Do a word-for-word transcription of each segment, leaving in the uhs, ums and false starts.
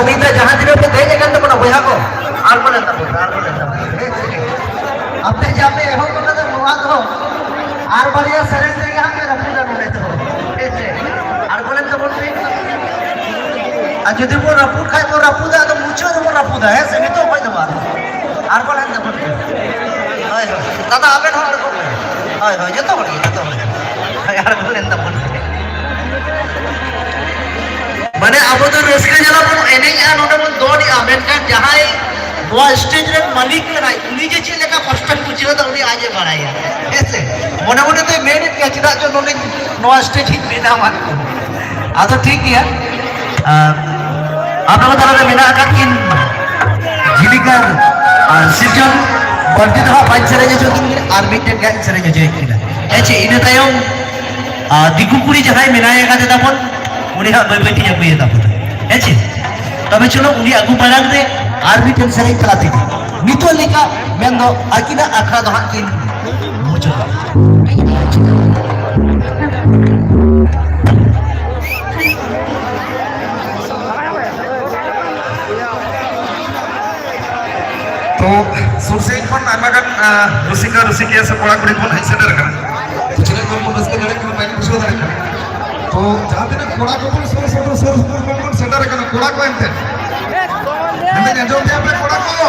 ᱢᱤᱫ ᱫᱷᱟᱣ ᱡᱟᱦᱟᱸ ᱛᱤᱱᱟᱹᱜ ᱯᱮ ᱫᱮᱡ ᱟᱠᱟᱱ ᱛᱟᱵᱚᱱᱟ ᱵᱚᱭᱦᱟ ᱠᱚ, ᱟᱬᱜᱚ ᱞᱮᱱ ᱛᱟᱵᱚᱱ ᱯᱮ, ᱟᱬᱜᱚ ᱞᱮᱱ ᱛᱟᱵᱚᱱ ᱯᱮ᱾ ᱟᱯᱮ ᱡᱮ ᱟᱯᱮ ᱮᱦᱚᱵ ᱟᱠᱟᱫᱟ ᱱᱚᱣᱟ ᱫᱚ, ᱟᱨ ᱵᱟᱨᱭᱟ ᱥᱮᱨᱮᱧ ᱛᱮᱜᱮ ᱦᱟᱸᱜ ᱯᱮ ᱨᱟᱹᱯᱩᱫᱟ ᱱᱚᱰᱮ ᱫᱚ᱾ ᱦᱮᱸ ᱥᱮ? ᱟᱬᱜᱚ ᱞᱮᱱ ᱛᱟᱵᱚᱱ ᱯᱮ᱾ ᱟᱨ ᱡᱩᱫᱤ ᱵᱚᱱ ᱨᱟᱹᱯᱩᱫ ᱠᱷᱟᱡ ᱵᱚᱱ ᱨᱟᱹᱯᱩᱫᱟ, ᱟᱫᱚ ᱢᱩᱪᱟᱹᱫ ᱨᱮᱵᱚᱱ ᱨᱟᱹᱯᱩᱫᱟ, ᱦᱮᱸ ᱥᱮ? ᱱᱤᱛᱚᱜ ᱠᱷᱚᱡ ᱫᱚ ᱵᱟᱝ᱾ ᱟᱬᱜᱚ ᱞᱮᱱ ᱛᱟᱵᱚᱱ ᱯᱮ᱾ ᱦᱳᱭ, ᱦᱳᱭ᱾ ᱫᱟᱫᱟ, ᱟᱵᱮᱱ ᱦᱚᱸ ᱟᱬᱜᱚ ᱯᱮ᱾ ᱦᱳᱭ, ᱦᱳᱭ, ᱡᱚᱛᱚ ᱦᱚᱲ ᱜᱮ, ᱡᱚᱛᱚ ᱦᱚᱲ ᱜᱮ᱾ ᱦᱳᱭ, ᱟᱬᱜᱚ ᱞᱮᱱ ᱛᱟᱵᱚᱱ ᱯᱮ᱾ ᱢᱟᱱᱮ ᱟᱵᱚ ᱫᱚ ᱨᱟᱹᱥᱠᱟᱹ ᱡᱟᱞᱟ ᱵᱚᱱ ᱮᱱᱮᱡᱼᱟ, ᱱᱚᱰᱮ ᱵᱚᱱ ᱫᱚᱱᱮᱜᱼᱟ, ᱢᱮᱱᱠᱷᱟᱱ ᱡᱟᱦᱟᱸᱭ ᱱᱚᱣᱟ ᱥᱴᱮᱡ ᱨᱮᱱ ᱢᱟᱹᱞᱤᱠ ᱠᱟᱱᱟᱭ, ᱩᱱᱤ ᱡᱮ ᱪᱮᱫ ᱞᱮᱠᱟ ᱠᱚᱥᱴᱚᱭ ᱵᱩᱡᱷᱟᱹᱣ ᱮᱫᱟ, ᱩᱱᱤ ᱟᱡ ᱮ ᱵᱟᱲᱟᱭᱟ, ᱦᱮᱸ ᱥᱮ? ᱢᱚᱱᱮ ᱢᱚᱱᱮ ᱛᱮ ᱢᱮᱱᱮᱫ ᱜᱮᱭᱟ, ᱪᱮᱫᱟᱜ ᱪᱚ ᱱᱚᱰᱮ, ᱱᱚᱣᱟ ᱥᱴᱮᱡ ᱤᱧ ᱵᱮᱱᱟᱣ ᱟᱫ ᱠᱚ᱾ ᱟᱫᱚ ᱴᱷᱤᱠ ᱜᱮᱭᱟ, ᱟᱨ ᱟᱯᱮ ᱠᱚ ᱛᱟᱞᱟᱨᱮ ᱢᱮᱱᱟᱜ ᱟᱠᱟᱫ ᱠᱤᱱ ᱡᱷᱤᱞᱤᱠᱟᱨ ᱟᱨ ᱥᱤᱨᱡᱚᱱ, ᱵᱟᱹᱲᱛᱤ ᱫᱚ ᱦᱟᱸᱜ ᱵᱟᱹᱧ ᱥᱮᱨᱮᱧ ᱦᱚᱪᱚ ᱠᱤᱱ ᱠᱟᱱᱟ, ᱟᱨ ᱢᱤᱫᱴᱮᱱ ᱜᱮ ᱦᱟᱸᱜ ᱤᱧ ᱥᱮᱨᱮᱧ ᱦᱚᱪᱚᱭᱮᱫ ᱠᱤᱱᱟ᱾ ᱦᱮᱸ ᱪᱮ? ᱤᱱᱟᱹ ᱛᱟᱭᱚᱢ ᱟᱨ ᱫᱤᱠᱩ ᱠᱩᱲᱤ ᱡᱟᱦᱟᱸᱭ ᱢᱮᱱᱟᱭ ᱟᱠᱟᱫᱮ ᱛᱟᱵᱚᱱ, ᱩᱱᱤ ᱦᱟᱸᱜ ᱵᱟᱹᱭ ᱵᱟᱹᱭ ᱛᱮᱧ ᱟᱹᱜᱩᱭᱮ ᱛᱟᱵᱚᱱᱟ᱾ ᱦᱮᱸ ᱪᱮ? ᱛᱚᱵᱮ ᱪᱚᱞᱚ, ᱩᱱᱤ ᱟᱹᱜᱩ ᱢᱟᱲᱟᱝ ᱨᱮ ᱟᱨ ᱢᱤᱫᱴᱮᱱ ᱥᱮᱨᱮᱧ ᱛᱟᱞᱟ ᱛᱮᱜᱮ ᱱᱤᱛᱚᱜ ᱞᱮᱠᱟ ᱢᱮᱱᱫᱚ ᱟᱹᱠᱤᱱᱟᱜ ᱟᱠᱷᱲᱟ ᱫᱚ ᱦᱟᱸᱜ ᱠᱤᱱ ᱢᱩᱪᱟᱹᱫᱟ᱾ ᱛᱚ, ᱥᱩᱨ ᱥᱮᱫ ᱠᱷᱚᱱ ᱟᱭᱢᱟ ᱜᱟᱱ, ᱟ, ᱨᱩᱥᱤᱠᱟ, ᱨᱩᱥᱤᱠᱤᱭᱟᱹ ᱥᱮ ᱠᱚᱲᱟ ᱠᱩᱲᱤ ᱠᱚ ᱦᱮᱡ ᱥᱮᱴᱮᱨ ᱟᱠᱟᱱᱟ᱾ ᱛᱤᱱᱟᱹᱜ ᱜᱟᱱ ᱵᱚᱱ ᱨᱟᱹᱥᱠᱟᱹ ᱫᱟᱲᱮᱭᱟᱜ ᱠᱟᱱᱟ, ᱵᱟᱹᱧ ᱵᱩᱡᱷᱟᱹᱣ ᱫᱟᱲᱮᱭᱟᱜ ᱠᱟᱱᱟ᱾ ᱛᱚ, ᱡᱟᱦᱟᱸ ᱛᱤᱱᱟᱹᱜ ᱠᱚᱲᱟ ᱠᱚ ᱵᱚᱱ ᱥᱩᱨ ᱥᱩᱯᱩᱨ ᱵᱚᱱ ᱥᱮᱴᱮᱨ ᱟᱠᱟᱱᱟ, ᱠᱚᱲᱟ ᱠᱚ ᱮᱱᱛᱮ᱾ ᱢᱮᱱᱫᱟᱹᱧ, ᱟᱸᱡᱚᱢ ᱯᱮᱭᱟ ᱯᱮ ᱠᱚᱲᱟ ᱠᱚ?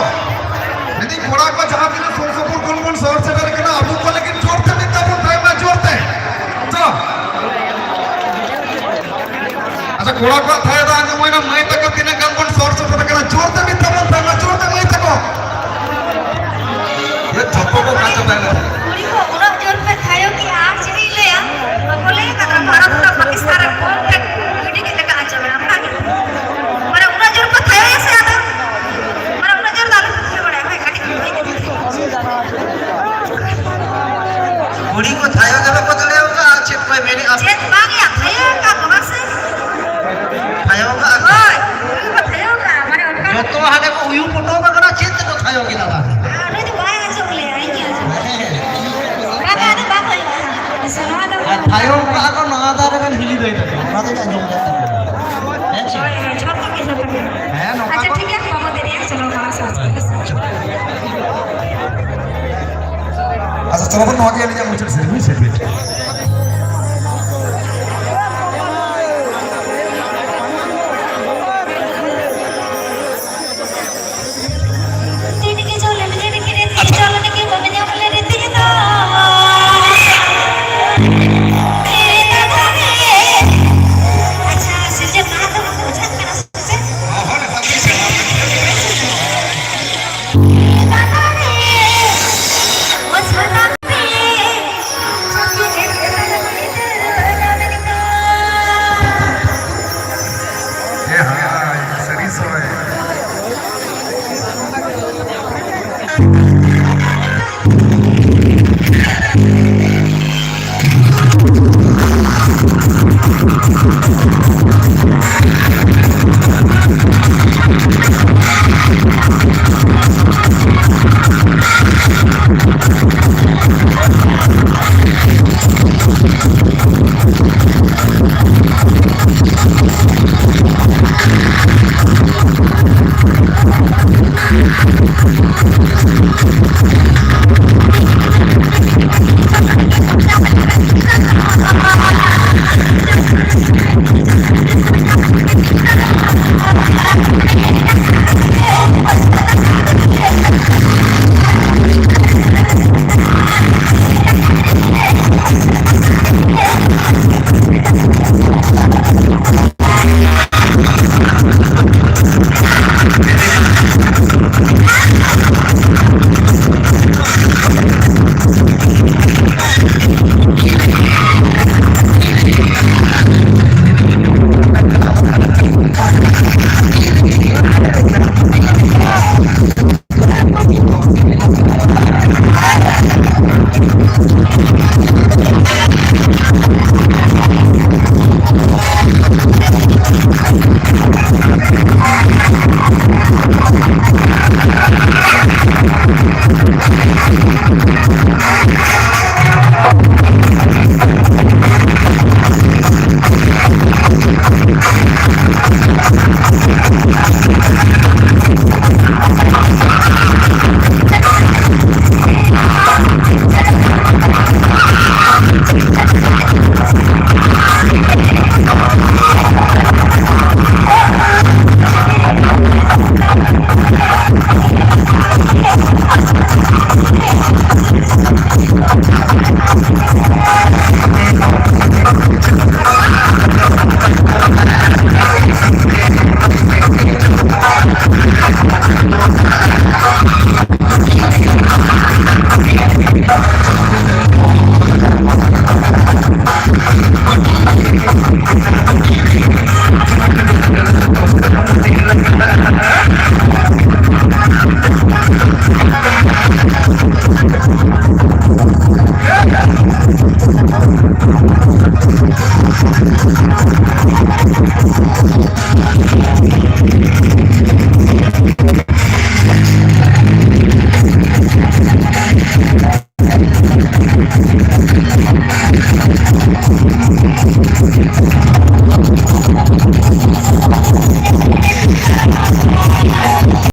ᱢᱮᱱᱫᱟᱹᱧ, ᱠᱚᱲᱟ ᱠᱚ ᱡᱟᱦᱟᱸ ᱛᱤᱱᱟᱹᱜ ᱥᱩᱨ ᱥᱩᱯᱩᱨ ᱠᱷᱚᱱ ᱵᱚᱱ ᱥᱚᱦᱚᱨ ᱥᱮᱴᱮᱨ ᱟᱠᱟᱱᱟ, ᱟᱵᱚ ᱠᱚ ᱞᱟᱹᱜᱤᱫ ᱡᱳᱨ ᱛᱮ ᱢᱤᱫ ᱫᱷᱟᱣ ᱵᱚᱱ ᱛᱟᱦᱮᱱ ᱢᱟ, ᱡᱳᱨ ᱛᱮ᱾ ᱪᱚᱞᱚ᱾ ᱟᱪᱪᱷᱟ, ᱠᱚᱲᱟ ᱠᱚᱣᱟᱜ ᱛᱷᱟᱭᱚ ᱫᱚ ᱟᱸᱡᱚᱢ ᱦᱩᱭᱱᱟ, ᱢᱟᱹᱭ ᱛᱟᱠᱚ ᱛᱤᱱᱟᱹᱜ ᱜᱟᱱ ᱵᱚᱱ ᱥᱚᱦᱚᱨ ᱥᱮᱴᱮᱨ ᱟᱠᱟᱱᱟ, ᱡᱳᱨ ᱛᱮ ᱢᱤᱫ ᱫᱷᱟᱣ ᱵᱚᱱ ᱛᱟᱦᱮᱱ ᱢᱟ, ᱡᱳᱨ ᱛᱮ ᱢᱟᱹᱭ ᱛᱟᱠᱚ᱾ ᱮ, ᱡᱚᱛᱚ ᱠᱚ ᱚᱠᱟ ᱪᱟᱵᱟᱭᱮᱱᱟ? ᱠᱩᱲᱤ ᱠᱚ ᱩᱱᱟᱹᱜ ᱡᱳᱨ ᱯᱮ ᱛᱷᱟᱭᱚ ᱠᱮᱜᱼᱟ, ᱟᱨ ᱪᱮᱫ ᱤᱧ ᱞᱟᱹᱭᱟ? ᱵᱟᱠᱚ ᱞᱟᱹᱭ ᱟᱠᱟᱫᱟ, ᱵᱷᱟᱨᱚᱛ ᱠᱷᱚᱱ ᱯᱟᱠᱤᱥᱛᱟᱱ ᱨᱮ ᱵᱚᱢ ᱯᱷᱮᱸᱠ ᱜᱤᱰᱤ ᱠᱮᱫ ᱞᱮᱠᱟ ᱟᱸᱡᱚᱢ ᱮᱱᱟ, ᱚᱱᱠᱟ ᱜᱮ᱾ ᱢᱟᱱᱮ ᱩᱱᱟᱹᱜ ᱡᱳᱨ ᱠᱚ ᱛᱷᱟᱭᱚᱭᱟ ᱥᱮ ᱟᱫᱚ? ᱢᱟᱱᱮ ᱩᱱᱟᱹᱜ ᱡᱳᱨ ᱫᱚ ᱟᱞᱚ ᱯᱮ ᱛᱷᱟᱭᱚ ᱵᱟᱲᱟᱭᱟ, ᱦᱳᱭ, ᱠᱟᱹᱴᱤᱡ ᱠᱟᱹᱴᱤᱡ᱾ ᱠᱩᱲᱤ ᱠᱚ ᱛᱷᱟᱭᱚ ᱜᱮ ᱵᱟᱠᱚ ᱫᱟᱲᱮᱭᱟᱜ ᱠᱟᱱᱟ, ᱟᱨ ᱪᱮᱫ ᱠᱚ ᱢᱮᱱᱮᱫᱼᱟ? ᱪᱮᱫ ᱵᱟᱝ ᱭᱟ, ᱛᱷᱟᱭᱚ ᱠᱟᱜ ᱠᱚ ᱵᱟᱝ ᱥᱮ? ᱛᱷᱟᱭᱚ ᱠᱟᱜ ᱠᱚ? ᱦᱳᱭ, ᱠᱩᱲᱤ ᱠᱚ ᱛᱷᱟᱭᱚ ᱠᱟᱜᱼᱟ, ᱢᱟᱱᱮ ᱚᱱᱠᱟ᱾ ᱡᱚᱛᱚ ᱦᱟᱸᱰᱮ ᱠᱚ ᱩᱭᱩ ᱯᱚᱴᱚᱢ ᱟᱠᱟᱱᱟ, ᱪᱮᱫ ᱛᱮᱠᱚ ᱛᱷᱟᱭᱚ ᱠᱮᱫᱟ ᱵᱟᱝ? ᱟᱨ ᱩᱱᱤ ᱫᱚ ᱵᱟᱭ ᱟᱸᱡᱚᱢ ᱞᱮᱜᱼᱟ, ᱤᱧ ᱜᱮ ᱟᱸᱡᱚᱢ᱾ ᱵᱟᱝ, ᱟᱫᱚ ᱵᱟᱝ ᱦᱩᱭᱩᱜᱼᱟ᱾ ᱱᱚᱣᱟ ᱫᱚ ᱟᱨ ᱛᱷᱟᱭᱚ ᱠᱟᱜ ᱠᱚ, ᱱᱚᱣᱟ ᱫᱟᱨᱮ ᱨᱮᱱ ᱦᱤᱞᱤ ᱫᱟᱹᱭ ᱛᱟᱠᱚ, ᱚᱱᱟ ᱫᱚᱧ ᱟᱸᱡᱚᱢ ᱞᱮᱫ ᱛᱟᱠᱚᱣᱟ᱾ ᱦᱮᱸ ᱪᱮ? ᱦᱳᱭ, ᱦᱳᱭ, ᱡᱷᱚᱛᱚ ᱜᱮ, ᱡᱷᱚᱛᱚ᱾ ᱦᱮᱸ, ᱱᱚᱝᱠᱟ ᱟᱪᱪᱷᱟ, ᱠᱚ ᱴᱷᱤᱠ ᱜᱮᱭᱟ, ᱵᱟᱵᱚ ᱫᱮᱨᱤᱭᱟ, ᱪᱚᱞᱚ, ᱢᱟᱲᱟᱝ ᱥᱮᱫ᱾ ᱟᱪᱪᱷᱟ, ᱪᱚᱞᱚ ᱵᱚᱱ, ᱱᱚᱣᱟ ᱜᱮ ᱟᱹᱞᱤᱧᱟᱜ ᱢᱩᱪᱟᱹᱫ ᱥᱮᱨᱮᱧ, ᱢᱤᱫ ᱥᱮᱠᱮᱱᱰ᱾